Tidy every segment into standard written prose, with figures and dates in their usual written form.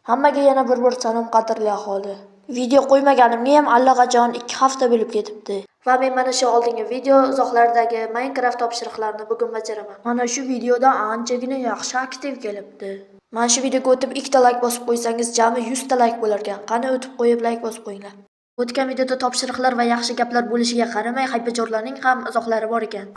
Hammaga yana bir bor salom qadrli aholi. Video qo'ymaganimga ham allaqachon 2 hafta bo'lib ketibdi. Va men mana shu oldingi video izohlaridagi Minecraft topshiriqlarini bugun bajaraman. Mana shu videoda anchagina yaxshi aktiv kelibdi. Mana shu videoga o'tib 2 ta like bosib qo'ysangiz, jami 100 ta like bo'lar ekan. Qani o'tib qo'yib like bosib qo'yinglar. O'tgan videoda topshiriqlar va yaxshi gaplar bo'lishiga qaramay, haypajorlarning ham izohlari bor ekan.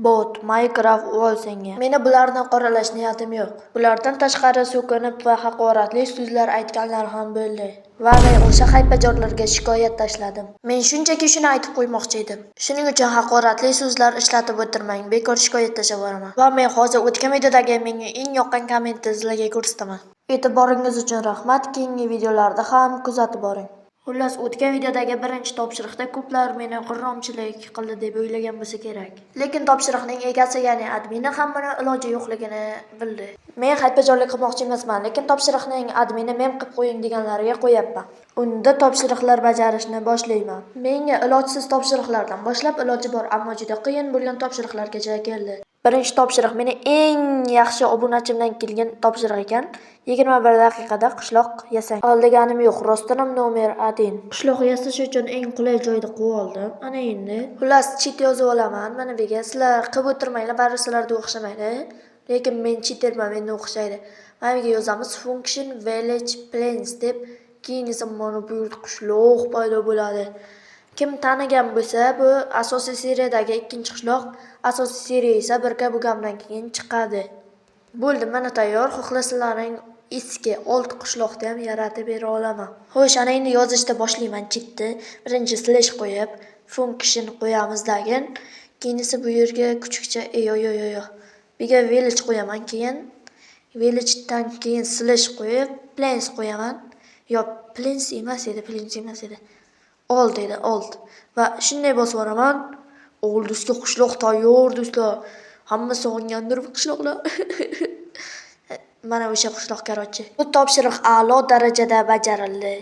Bot, Minecraft ol senga. Meni bularni qoralash niyatim yo'q. Bulardan tashqari so'kinib va haqoratli so'zlar aytganlar ham bo'ldi. Va men o'sha haypajorlarga shikoyat tashladim. Men shunchaki shuni aytib qo'ymoqchi edim. Shuning uchun haqoratli so'zlar ishlatib o'tirmang, bekor shikoyat tashlab boraman. Va men hozir o'tgan videodagi menga eng yoqqan kommentni sizlarga ko'rsataman. E'tiboringiz uchun rahmat. Keyingi videolarda ham kuzatib boring. Xullas, o'tgan videodagi birinchi topshiriqda ko'plar meni g'irromchilik qildi deb o'ylagan bo'lsa kerak. Lekin topshiriqning egasi, ya'ni admini ham buni iloji yo'qligini bildi. Men haypajorlik qilmoqchi emasman, lekin topshiriqning admini men qilib qo'ying deganlariga qo'yapman. Unda topshiriqlar bajarishni boshlayman. Menga ilojsiz topshiriqlardan boshlab iloji bor, ammo juda qiyin bo'lgan topshiriqlargacha keldi. Birinchi topshiriq meni eng yaxshi obunachimdan kelgan topshiriq ekan. 21 daqiqada qishloq yasang. Aldaгаnim yo'q, rostdan nomer 1. Qishloq yasash uchun eng qulay joyda qo'yib oldim. Ana endi. Xullas, cheat yozib olaman. Mana bu yerga sizlar qilib o'tirmanglar, baribir sizlarda o'xshamaydi. Lekin men cheaterman, menga o'xshaydi. Mana bu yerga yozamiz function village plans deb, keyin esa mana bu yerda qishloq paydo bo'ladi. Kim tanigan bo'lsa, bu asosiy seriyadagi ikkinchi qishloq, asosiy seriya esa birga bo'lgandan keyin chiqadi. Bo'ldi, mana tayyor. Xohlasalaring eski old qishloqni ham yaratib bera olaman. Xo'sh, ana endi yozishda boshlayman chetni. Birinchi slash qo'yib, function qo'yamiz dagin. Keyin esa bu yerga kuchukcha, yo. Bu yerga village qo'yaman, keyin village'dan keyin slash qo'yib, plans qo'yaman. Yo, plans emas edi, plans emas edi. Old edi, old. Va shunday bosib boraman. Old do'stlar, qishloq tayyor do'stlar. Hamma sog'ingandir bu qishloqlar. Mana o'sha qishloq, karochi. Bu topshiriq a'lo darajada bajarildi.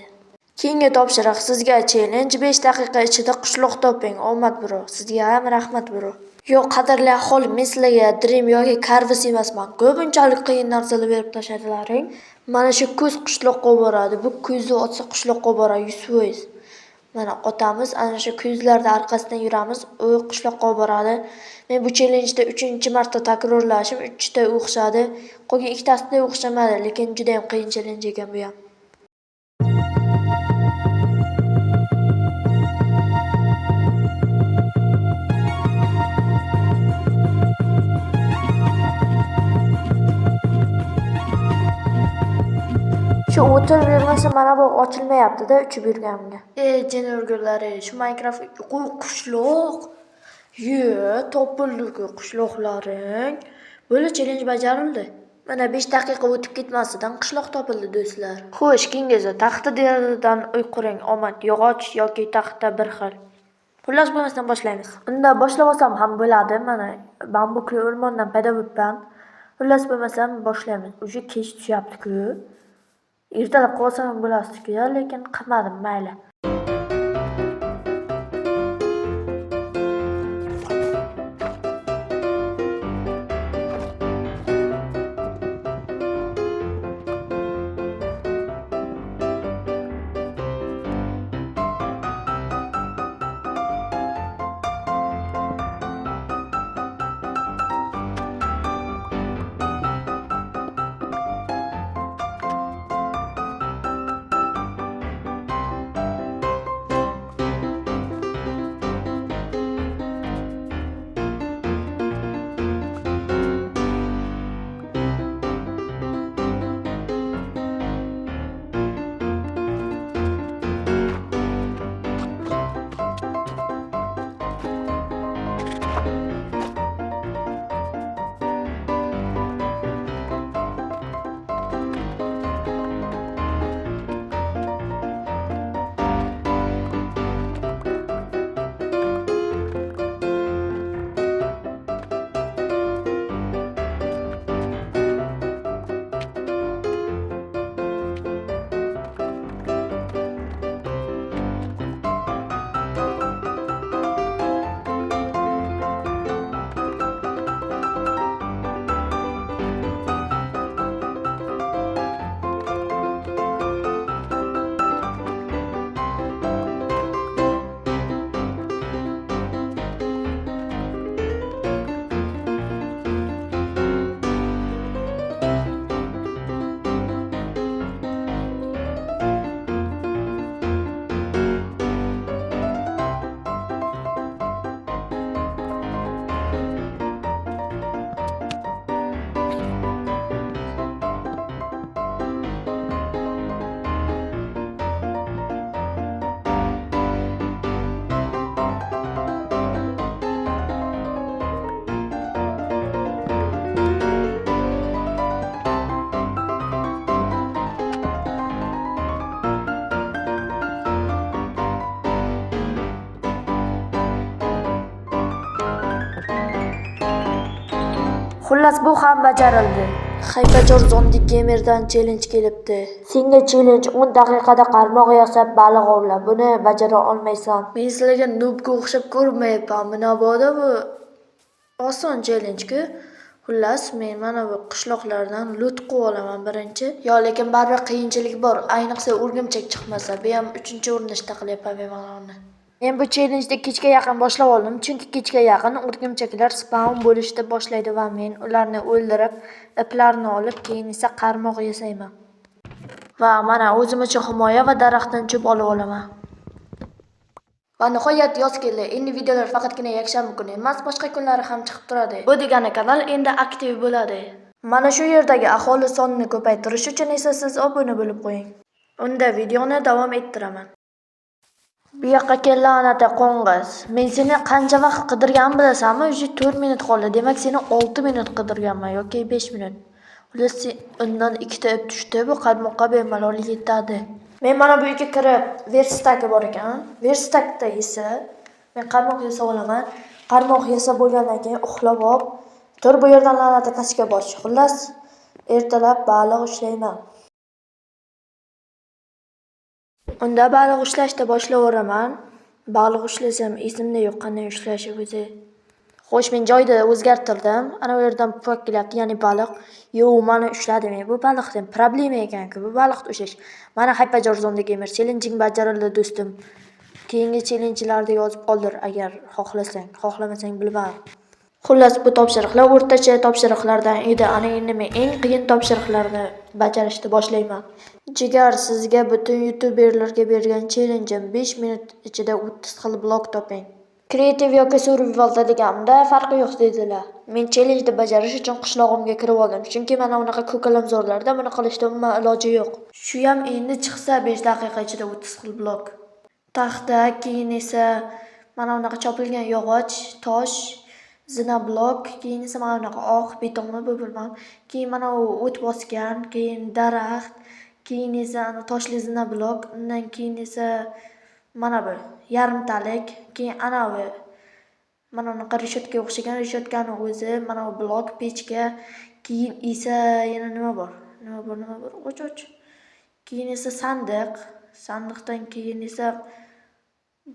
Keyingi topshiriq sizga challenge 5 daqiqa ichida qishloq toping. Omad bro. Sizga ham rahmat bro. Yo'q, qadrli aholi, men sizlarga Dream yoki Carvis emasman. Ko'pinchalik qiyin narsalar berib tashladilaring. Mana shu ko'z qishloqqa boradi. Bu ko'zni otsa qishloqqa boradi 100%. Mana otamiz, ana shu ko'zlarning orqasidan yuramiz, u qishloqqa boradi. Men bu challenge'da 3-marta takrorlashim, 3 ta o'xshadi. Qolgan ikkitasida o'xshamadi, lekin juda ham qiyin challenge ekan bu ham. Shu o'tirib yurmasa mana bu ochilmayapti-da uchib yurganimga. Jin o'rgillari, shu Minecraft qishloq. Ye, topildi-ku qishloqlaring. Bo'ldi, challenge bajarildi. Mana 5 daqiqa o'tib ketmasidan qishloq topildi do'stlar. Xo'sh, keyingisi taxta derazadan uy quring, omad, yog'och yoki taxta bir xil. Xullas, bo'lmasdan boshlaymiz. Unda boshlab olsam ham bo'ladi. Mana bambukli o'rmondan paydo bo'libman. Xullas, bo'lmasam boshlaymiz. Уже kech tushyapti-ku. Ertalab qilsam ham bo'lardi-ku, lekin qilmadim, mayli. Xullas, bu ham bajarildi. Haypajor Zondi Gamerdan challenge kelibdi. Senga challenge 10 daqiqada qarmoq yasab baliq ovla. Buni bajara olmaysan. Men sizlarga noobga o'xshab ko'rinmayapmanmi? Mabodo bu oson challenge-ku. Xullas, men mana bu qishloqlardan loot qilib olaman birinchi. Yo, lekin baribir qiyinchilik bor. Ayniqsa o'rgimchak chiqmasa. Bu ham 3-urinishda qilyapman men mana uni. Men bu challenge'ni kechga yaqin boshlab oldim, chunki kechga yaqin o'rgimchaklar spawn bo'lishni boshlaydi va men ularni o'ldirib, iplarni olib, keyin esa qarmoq yasayman. Va mana o'zim uchun himoya va daraxtdan cho'p olib olaman. Va nihoyat yoz keldi. Endi videolar faqatgina yakshanba kuni emas, boshqa kunlari ham chiqib turadi. Bu degani kanal endi aktiv bo'ladi. Mana shu yerdagi aholi sonini ko'paytirish uchun esa siz obuna bo'lib qo'ying. Unda videoni davom ettiraman. Bu yoqqa kel, la'nati qo'ng'iz. Men seni qancha vaqt qidirganimni bilasanmi? Уже 4 minut qoldi. Demak, seni 6 minut qidirganman yoki 5 minut. Xullas, undan ikkita ip tushdi. Bu qarmoqqa bemalol yetadi. Men mana bu uyga kirib, verstaki bor ekan. Verstakda esa men qarmoq yasab olaman. Qarmoq yasab bo'lgandan keyin uxlab olib, tur bu yerdan, la'nati kachka bosh. Xullas, ertalab baliq ushlayman. Unda baliq ushlashni boshlayveraman. Baliq ushlasam esimda yo'q qanday ushlashi o'zi. Xo'sh, men joyni o'zgartirdim. Ana u yerdan pufak kelyapti, ya'ni baliq. Yo, mani ushladi men. Bu baliqdan problema ekan-ku, bu baliqni ushlash. Mana Haypajor Zondi Gamer challenging bajarildi, do'stim. Keyingi challengelarni yozib qoldir agar xohlasang, xohlamasang bilmadim. Xullas, bu topshiriqlar o'rtacha topshiriqlardan edi. Ana endi men eng qiyin topshiriqlarni bajarishni boshlayman. Jigar, sizga butun youtuberlarga bergan challenge'im 5 minut ichida 30 xil blok toping. Creative yoki survivalda deganimda farqi yo'q dedilar. Men challenge'ni bajarish uchun qishlog'imga kirib oldim, chunki mana unaqa ko'kalamzorlarda buni qilishda umuman iloji yo'q. Shuyam endi chiqsa 5 daqiqa ichida 30 xil blok. Taxta, keyin esa mana bunaqa chopilgan yog'och, tosh, zina blok, keyin esa mana bunaqa oq betonmi bu bilmam. Keyin mana u o't bosgan, keyin daraxt, keyin esa ana toshli zina blok, undan keyin esa mana bu yarimtalik, keyin anavi mana bunaqa reshotkaga o'xshagan reshotkani o'zi, mana bu blok, pechka, keyin esa yana nima bor? Nima bor, nima bor? Och, och. Keyin esa sandiq, sandiqdan keyin esa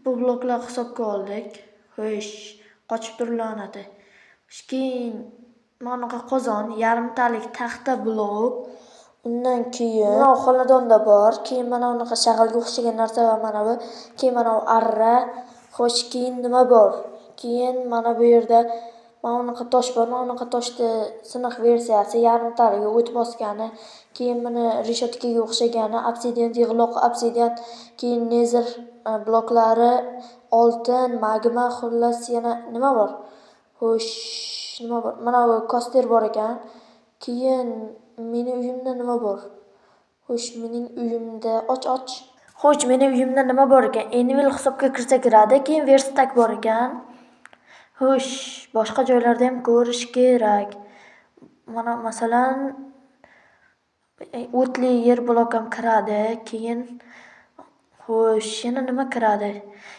bu bloklar hisobga oldik. Xo'sh, qochib tur la'nati. Keyin mana bunaqa qozon, yarimtalik taxta blok, undan keyin mana bu xonadonda bor, keyin mana bunaqa shag'alga o'xshagan narsa va mana bu, keyin mana bu arra. Xo'sh, keyin nima bor? Keyin mana bu yerda mana bunaqa tosh bor, mana bunaqa toshni siniq versiyasi, yarimtaligi, o't bosgani, keyin buni reshotkaga o'xshagani, obsidian, yig'loq obsidian, keyin nether bloklari, oltin, magma, xullas yana nima bor? Xo'sh, nima bor? Mana bu костёр bor ekan. Keyin meni uyimda nima bor? Xo'sh, mening uyimda och, och. Xo'sh, meni uyimda nima bor ekan? Anvil hisobga kirsa kiradi, keyin verstak bor ekan. Xo'sh, boshqa joylarda ham ko'rish kerak. Mana masalan, o'tli yer blok ham kiradi. Keyin xo'sh, yana nima kiradi?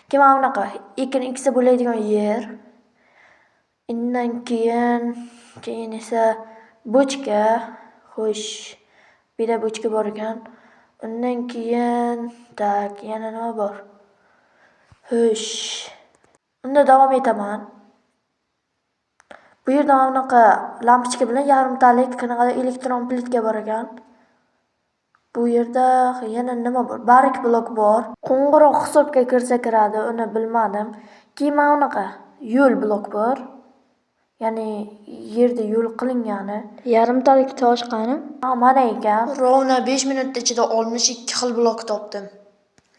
Keyin mana bunaqa ekin eksa bo'ladigan yer. Undan keyin esa bochka. Xo'sh, bu yerda bochka bor ekan. Undan keyin так, yana nima bor? Xo'sh, unda davom etaman. Bu yerda mana bunaqa lampochka bilan yarimtalik qanaqadir elektron plitka bor ekan. Bu yerda yana nima bor? Barik blok bor. Qo'ng'iroq hisobga kirsa kiradi, uni bilmadim. Keyin mana bunaqa yo'l blok bor. Ya'ni yerda yo'l qilingani. Yarimtalik tosh qani? Ha, mana ekan. Ровно 5 minut ichida 62 xil blok topdim.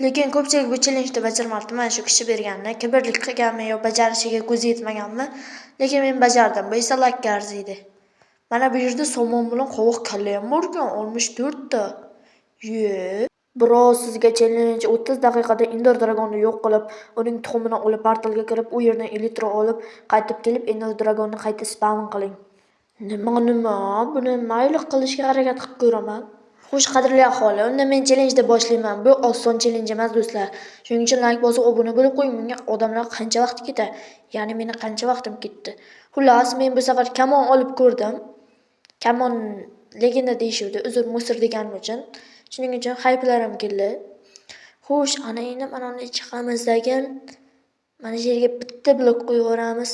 Lekin ko'pchilik bu challenge'ni bajarmabdi. Mana shu kishi berganini. Kibrlik qilganmi yo bajarishiga ko'zi yetmaganmi? Lekin men bajardim. Bu esa laykka arziydi. Mana bu yerda somon bilan qovoq kalla ham bor ekan, 64 ta. Ye. Birov sizga challenge 30 daqiqada Ender Dragonni yo'q qilib, uning tuxumini olib portalga kirib, u yerdan элитра olib, qaytib kelib Ender Dragonni qayta spawn qiling. Nima, nima? Buni mayli, qilishga harakat qilib ko'raman. Xo'sh, qadrli aholi, unda men challenge'ni boshlayman. Bu oson challenge emas, do'stlar. Shuning uchun like bosib obuna bo'lib qo'ying. Bunga odamlar qancha vaqt ketadi? Ya'ni meni qancha vaqtim ketdi. Xullas, men bu safar kamon olib ko'rdim. Kamon legenda deyishuvdi, uzr, musor deganim uchun. Shuning uchun hayplarim keldi. Xo'sh, ana endi mana uni chiqamiz-lekin mana shu yerga bitta blok qo'yib yuboramiz.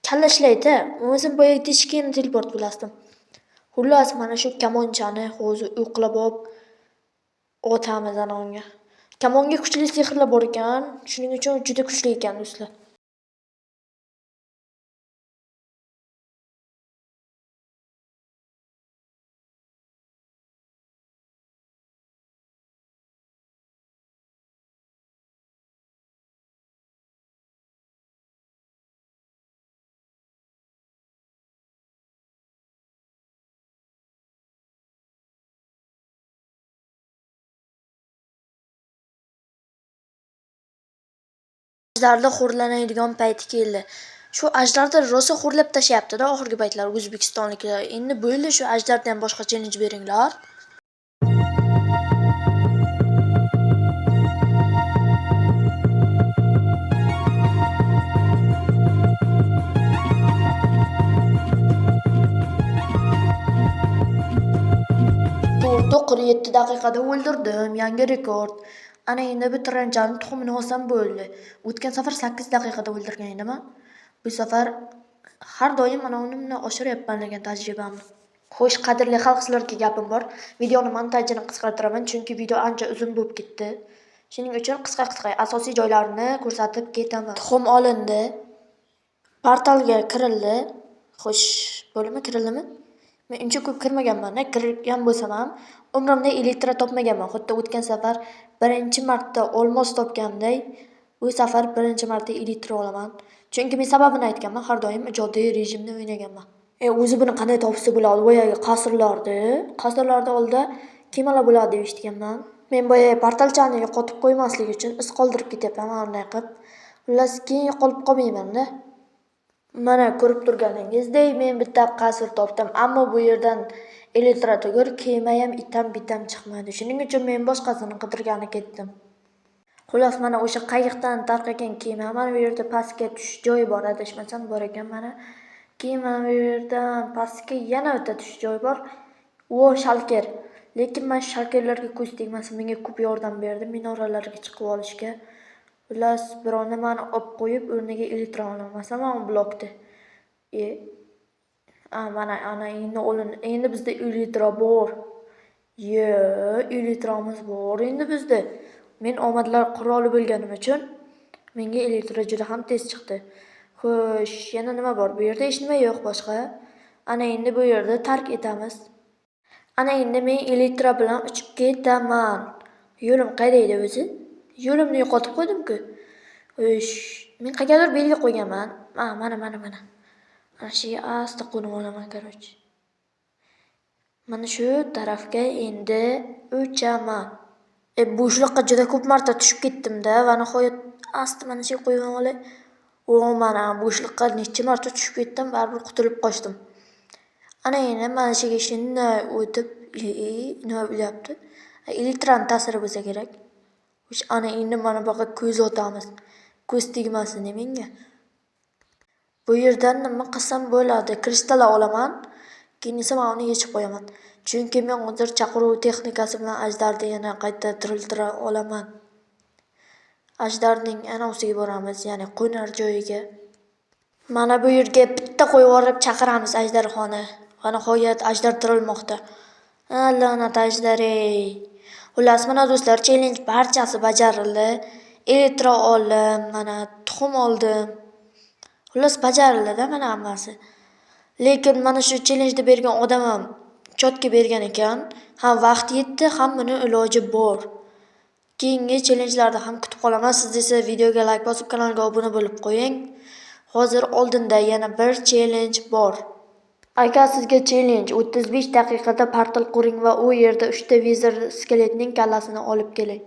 Kalla ishlaydi. O'zim boya teshikka teleport bo'lasdim. Xullas, mana shu kamonchani hozir o'qlab olib otamiz ana unga. Kamonga kuchli sehrlar bor ekan, shuning uchun juda kuchli ekan do'stlar. Ajdarni xo'rlanadigan payti keldi. Shu ajdarni rosa xo'rlab tashlayapti-da oxirgi paytlar o'zbekistonliklar. Endi bo'ldi, shu ajdardan ham boshqa challenge beringlar. To'rtta 47 daqiqada o'ldirdim, yangi rekord. Ana endi bu tiranchani tuxumini olsam bo'ldi. O'tgan safar 8 daqiqada o'ldirgan edim. Bu safar har doim mana uni bundan oshiryapman degan tajribamni. Xo'sh, qadrli xalq, sizlarga gapim bor. Videoni montajini qisqartiraman, chunki video ancha uzun bo'lib ketdi. Shuning uchun qisqa-qisqa asosiy joylarini ko'rsatib ketaman. Tuxum olindi. Portalga kirildi. Xo'sh, bo'limi kirildimi? Men uncha ko'p kirmaganman, kirgan bo'lsam ham umrimda elektro topmaganman. Xuddi o'tgan safar birinchi marta olmos topganday, bu safar birinchi marta elektro olaman. Chunki men sababini aytganman, har doim ijodiy rejimda o'ynaganman. O'zi buni qanday topsa bo'ladi? Boyagi qasrlarda, qasrlarda oldida kemalar bo'ladi deb eshitganman. Men boya portalchani yo'qotib qo'ymaslik uchun iz qoldirib ketyapman mana bunday qilib. Xullas, keyin yo'qolib qolmayman-da. Mana ko'rib turganingizdek, men bitta qasr topdim, ammo bu yerdan elektro tugul, kema ham itam bitam chiqmadi. Shuning uchun men boshqasini qidirgani ketdim. Xullas, mana o'sha qayiqdan tarqagan kema, mana bu yerda pastga tushish joyi bor, adashmasam bor ekan mana. Keyin mana bu yerdan pastga yana bitta tushish joyi bor. O shalker. Lekin men shalkerlarga ko'z tegmasin, menga ko'p yordam berdi minoralarga chiqib olishga. Xullas, birovni meni olib qo'yib, o'rniga elektron olmasam, u blokda. Mana ana endi olin, endi bizda elektro bor. Ye, elektromiz bor endi bizda. Men omadlar quroli bo'lganim uchun menga elektro juda ham tez chiqdi. Xo'sh, yana nima bor? Bu yerda hech nima yo'q boshqa. Ana endi bu yerda tark etamiz. Ana endi men elektro bilan uchib ketaman. Yo'lim qayda edi o'zi? Yo'limni yo'qotib qo'ydim-ku. Xo'sh, men qayergadir belgi qo'yganman. Mana mana mana. Mana shu yerga asta qo'nib olaman, короче. Mana shu tarafga endi uchaman. Bo'shliqqa juda ko'p marta tushib ketdim-da va nihoyat asta mana shu yerga qo'yib olay. O, mana bo'shliqqa necha marta tushib ketdim, baribir qutulib qochdim. Ana endi mana shu yerga shunday o'tib, nima bo'lyapti? Elektron ta'siri bo'lsa kerak. Xo'sh, ana endi mana bu yoqqa ko'z otamiz. Ko'z tegmasin menga. Bu yerdan nima qilsam bo'ladi? Kristal olaman. Keyin esa men uni yechib qo'yaman. Chunki men hozir chaqiruv texnikasi bilan ajdarni yana qayta tiriltira olaman. Ajdarning anosiga boramiz, ya'ni qo'nar joyiga. Mana bu yerga bitta qo'yib yuborib chaqiramiz ajdarxoni. Va nihoyat ajdar tirilmoqda. La'nat ajdar ey. Xullas, mana do'stlar, challenge barchasi bajarildi. Elektro oldim, mana tuxum oldim. Xullas, bajarildi-da mana hammasi. Lekin mana shu challenge'ni bergan odam ham chotga bergan ekan. Ham vaqt yetdi, ham buni iloji bor. Keyingi challenge'larda ham kutib qolaman. Siz esa videoga like bosib, kanalga obuna bo'lib qo'ying. Hozir oldinda yana bir challenge bor. Aka, sizga challenge 35 daqiqada portal quring va u yerda 3 ta vizir skeletning kallasini olib keling.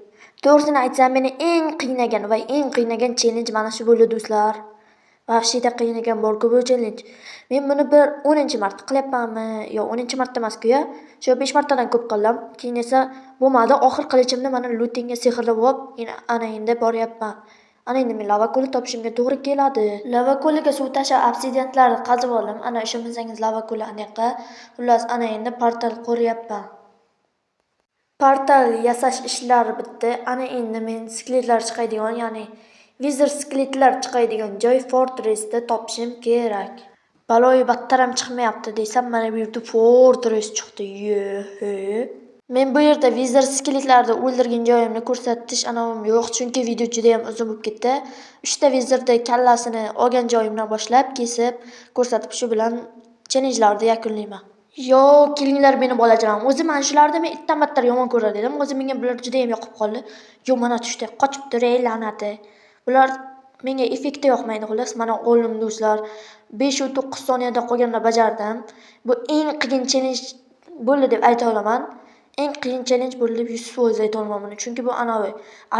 To'g'risini aytsam, meni eng qiynagan va eng qiynagan challenge mana shu bo'ldi do'stlar. Vahshiyda qiynagan bor-ku bu challenge. Men buni bir 10-marta qilyapmanmi? Yo, 10-marta emas-ku-ya. Shu 5 martadan ko'p qildim. Keyin esa bo'lmadi. Oxir qilichimni mana lutinga sehrlab olib, ana endi boryapman. Ana endi men lava ko'li topishimga to'g'ri keladi. Lava ko'liga suv tashlab obsidianlarni qazib oldim. Ana ishonmasangiz lava ko'li anaqa. Xullas, ana endi portal quryapman. Portal yasash ishlari bitdi. Ana endi men skeletlar chiqadigan, ya'ni wither skeletlar chiqadigan joy Fortressni topishim kerak. Baloyi battar ham chiqmayapti desam, mana bu yerda Fortress chiqdi. Ye. Men bu yerda wither skeletlarni o'ldirgan joyimni ko'rsatish anavim yo'q, chunki video juda ham uzun bo'lib ketdi. 3 ta witherni kallasini olgan joyimdan boshlab kesib ko'rsatib, shu bilan challengelarni yakunlayman. Yo, kelinglar meni bolajonim. O'zi mana shularni men itdan battar yomon ko'rar edim. O'zi menga bular juda ham yoqib qoldi. Yo, mana tushdi, qochib turay la'nati. Bular menga effekti yoqmaydi, xullas. Mana o'lim do'stlar. 5:09 soniyada qolganda bajardim. Bu eng qiyin challenge bo'ldi deb ayta olaman. Eng qiyin challenge bo'ldi deb 100% ayta olaman buni. Chunki bu anavi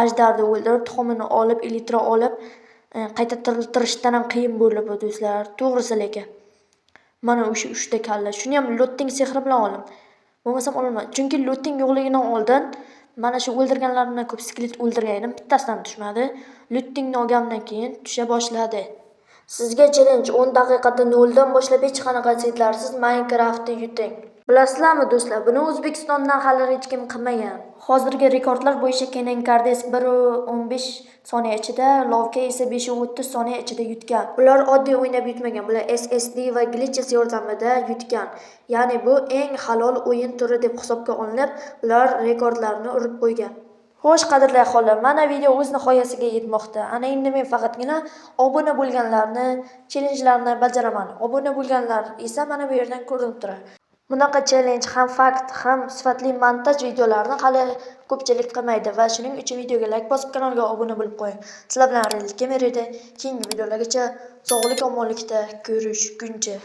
ajdarni o'ldirib, tuxumini olib, elitra olib, qayta tiriltirishdan ham qiyin bo'ldi bu do'stlar. To'g'risi lekin. Mana o'sha 3 ta kalla. Shuni ham looting sehri bilan oldim. Bo'lmasam ololmadim. Chunki looting yo'qligidan oldin mana shu o'ldirganlarimdan ko'p skelet o'ldirgan edim. Bittasidan tushmadi. Lootingni olganimdan keyin tusha boshladi. Sizga challenge 10 daqiqada noldan boshlab hech qanaqa setlarsiz Minecraftni yuting. Bilasizlarmi do'stlar, buni O'zbekistondan hali hech kim qilmagan. Hozirgi rekordlar bo'yicha Kenan Kardes 1:15 soniya ichida, Lovka esa 5:30 soniya ichida yutgan. Ular oddiy o'ynab yutmagan, bular SSD va glitches yordamida yutgan. Ya'ni bu eng halol o'yin turi deb hisobga olinib, ular rekordlarni urib qo'ygan. Xo'sh, qadrli aholi, mana video o'z nihoyasiga yetmoqda. Ana endi men faqatgina obuna bo'lganlarni challengelarni bajaraman. Obuna bo'lganlar esa mana bu yerdan ko'rinib turadi. Bunaqa challenge ham fakt, ham sifatli montaj videolarni hali ko'pchilik qilmaydi va shuning uchun videoga like bosib, kanalga obuna bo'lib qo'ying. Sizlar bilan Real Gamer edi. Keyingi videolargacha sog'lik omonlikda ko'rishguncha.